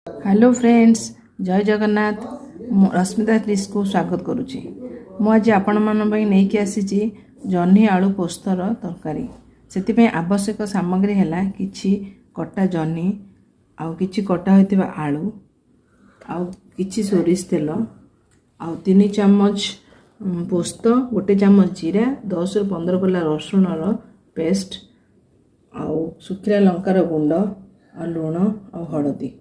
Hello friends, ଜୟ ଜଗନ୍ନାଥ। ମୁଁ ରଶ୍ମିତା ଡିସ୍କୁ ସ୍ୱାଗତ କରୁଛି। ମୁଁ ଆଜି ଆପଣମାନଙ୍କ ପାଇଁ ନେଇକି ଆସିଛି ଜହ୍ନି ଆଳୁ ପୋସ୍ତର ତରକାରୀ। ସେଥିପାଇଁ ଆବଶ୍ୟକ ସାମଗ୍ରୀ ହେଲା କିଛି କଟା ଜହ୍ନି, ଆଉ କିଛି କଟା ହୋଇଥିବା ଆଳୁ, ଆଉ କିଛି ସୋରିଷ ତେଲ, ଆଉ 3 ଚାମଚ ପୋସ୍ତ, 1 ଚାମଚ ଜିରା, 10ରୁ 15 କୋଲା ରସୁଣର ପେଷ୍ଟ, ଆଉ ଶୁଖିଲା ଲଙ୍କାର ଗୁଣ୍ଡ, ଆଉ ଲୁଣ ଆଉ ହଳଦୀ।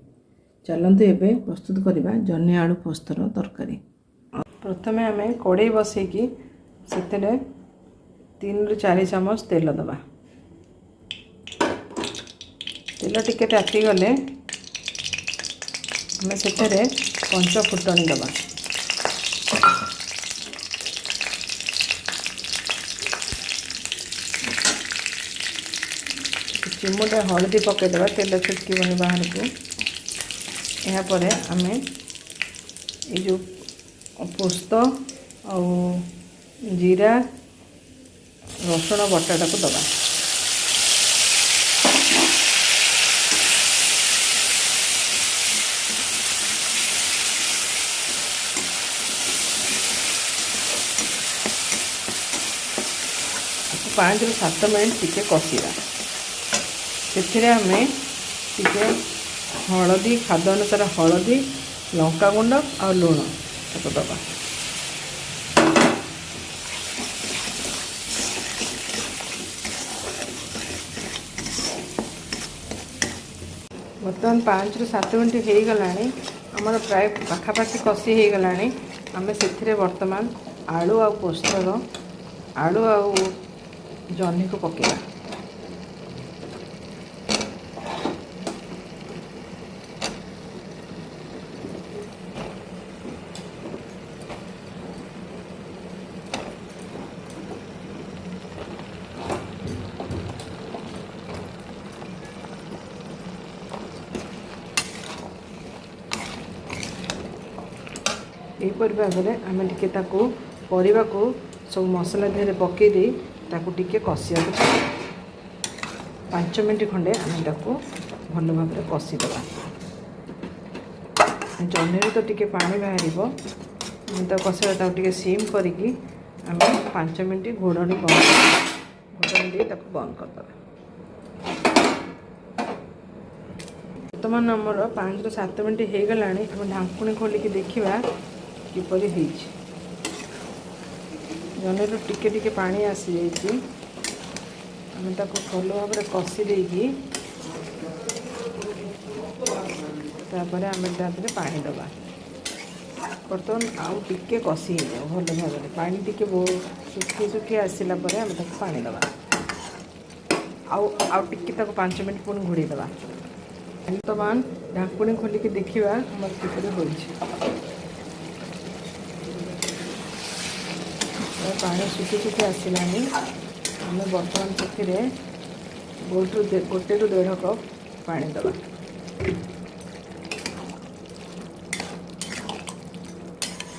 ଚାଲନ୍ତୁ ଏବେ ପ୍ରସ୍ତୁତ କରିବା ଜହ୍ନି ଆଳୁ ପୋସ୍ତର ତରକାରୀ। ପ୍ରଥମେ ଆମେ କଡ଼େଇ ବସେଇକି ସେଥିରେ 3ରୁ 4 ଚାମଚ ତେଲ ଦେବା। ତେଲ ଟିକେ ତାତିଗଲେ ଆମେ ସେଥିରେ ପଞ୍ଚ ଫୁଟଣି ଦେବା। ଚିମୁଟେ ହଳଦୀ ପକାଇଦେବା, ତେଲ ଛିଟକିବନି ବାହାରକୁ। ଏହାପରେ ଆମେ ଏଇ ଯେଉଁ ପୋସ୍ତ ଆଉ ଜିରା ରସୁଣ ବଟାଟାକୁ ଦେବା। 5ରୁ 7 ମିନିଟ୍ ଟିକେ କଷିବା। ସେଥିରେ ଆମେ ଟିକେ ହଳଦୀ, ସ୍ୱାଦ ଅନୁସାରେ ହଳଦୀ, ଲଙ୍କାଗୁଣ୍ଡ ଆଉ ଲୁଣ ତାକୁ ଦେବା। ବର୍ତ୍ତମାନ 5ରୁ 7 ମିନିଟ୍ ହେଇଗଲାଣି, ଆମର ପ୍ରାୟ ପାଖାପାଖି କଷି ହେଇଗଲାଣି। ଆମେ ସେଥିରେ ବର୍ତ୍ତମାନ ଆଳୁ ଆଉ ପୋସ୍ତର, ଆଳୁ ଆଉ ଜହ୍ନିକୁ ପକାଇବା। ଏହିପରି ଭାବରେ ଆମେ ଟିକେ ତାକୁ ପରିବାକୁ ସବୁ ମସଲା ଦେହରେ ପକାଇ ଦେଇ ତାକୁ ଟିକେ କଷିବାକୁ ଛାଡ଼ିବା। 5 ମିନିଟ୍ ଖଣ୍ଡେ ଆମେ ତାକୁ ଭଲ ଭାବରେ କଷିଦେବା। ଜହ୍ନିରୁ ତ ଟିକେ ପାଣି ବାହାରିବ। ଆମେ ତାକୁ କଷିବା, ତାକୁ ଟିକେ ସିମ୍ କରିକି ଆମେ 5 ମିନିଟ୍ ଘୋଡ଼ଣୀ ବନ୍ଦ, ଘୋଡ଼ଣୀ ଦେଇ ତାକୁ ବନ୍ଦ କରିଦେବା। ବର୍ତ୍ତମାନ ଆମର 5ରୁ 7 ମିନିଟ୍ ହେଇଗଲାଣି। ଆମେ ଢାଙ୍କୁଣୀ ଖୋଲିକି ଦେଖିବା କିପରି ହେଇଛି। ଜହ୍ନିରୁ ଟିକେ ଟିକେ ପାଣି ଆସିଯାଇଛି। ଆମେ ତାକୁ ଭଲ ଭାବରେ କଷି ଦେଇକି ତାପରେ ଆମେ ତା ଦେହରେ ପାଣି ଦେବା। ବର୍ତ୍ତମାନ ଆଉ ଟିକେ କଷି ହେଇଯାଉ ଭଲ ଭାବରେ। ପାଣି ଟିକେ ଶୁଖି ଶୁଖି ଆସିଲା ପରେ ଆମେ ତାକୁ ପାଣି ଦେବା। ଆଉ ଟିକେ ତାକୁ 5 ମିନିଟ୍ ପୁଣି ଘୋଡ଼େଇ ଦେବା। ବର୍ତ୍ତମାନ ଢାଙ୍କୁଣୀ ଖୋଲିକି ଦେଖିବା ଆମର କିପରି ହୋଇଛି। ପାଣି ଶୁଖି ଶୁଖି ଆସିଲାଣି। ଆମେ ବର୍ତ୍ତମାନ ସେଥିରେ 1ରୁ 1.5 କପ୍ ପାଣି ଦେବା।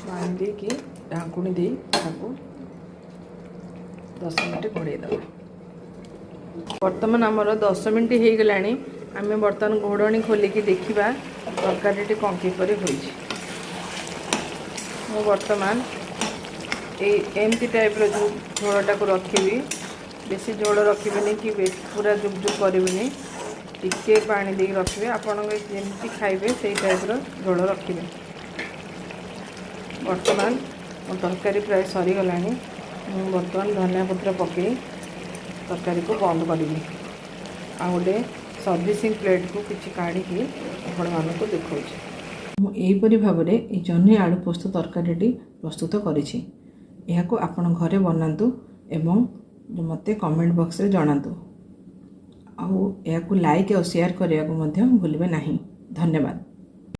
ପାଣି ଦେଇକି ଢାଙ୍କୁଣୀ ଦେଇ ତାକୁ 10 ମିନିଟ୍ ଘୋଡ଼େଇ ଦେବା। ବର୍ତ୍ତମାନ ଆମର 10 ମିନିଟ୍ ହେଇଗଲାଣି। ଆମେ ବର୍ତ୍ତମାନ ଘୋଡ଼ଣୀ ଖୋଲିକି ଦେଖିବା ତରକାରୀଟି କ'ଣ କିପରି ହୋଇଛି। ମୁଁ ବର୍ତ୍ତମାନ ଏଇ ଏମିତି ଟାଇପ୍ର ଯେଉଁ ଝୋଳଟାକୁ ରଖିବି, ବେଶୀ ଝୋଳ ରଖିବିନି କି ପୁରା ଜୁକ୍ ଜୁକ୍ କରିବିନି, ଟିକେ ପାଣି ଦେଇକି ରଖିବେ। ଆପଣଙ୍କ ଯେମିତି ଖାଇବେ ସେଇ ଟାଇପ୍ର ଝୋଳ ରଖିବେ। ବର୍ତ୍ତମାନ ମୋ ତରକାରୀ ପ୍ରାୟ ସରିଗଲାଣି। ମୁଁ ବର୍ତ୍ତମାନ ଧନିଆ ପତ୍ର ପକାଇ ତରକାରୀକୁ ବନ୍ଦ କରିବି। ଆଉ ଗୋଟେ ସର୍ଭିସିଂ ପ୍ଲେଟ୍କୁ କିଛି କାଢ଼ିକି ଆପଣମାନଙ୍କୁ ଦେଖାଉଛି। ମୁଁ ଏହିପରି ଭାବରେ ଏଇ ଜହ୍ନି ଆଳୁ ପୋସ୍ତ ତରକାରୀଟି ପ୍ରସ୍ତୁତ କରିଛି। ଏହାକୁ ଆପଣ ଘରେ ବନାନ୍ତୁ ଏବଂ ମୋତେ କମେଣ୍ଟ ବକ୍ସରେ ଜଣାନ୍ତୁ। ଆଉ ଏହାକୁ ଲାଇକ୍ ଆଉ ସେୟାର କରିବାକୁ ମଧ୍ୟ ଭୁଲିବେ ନାହିଁ। ଧନ୍ୟବାଦ।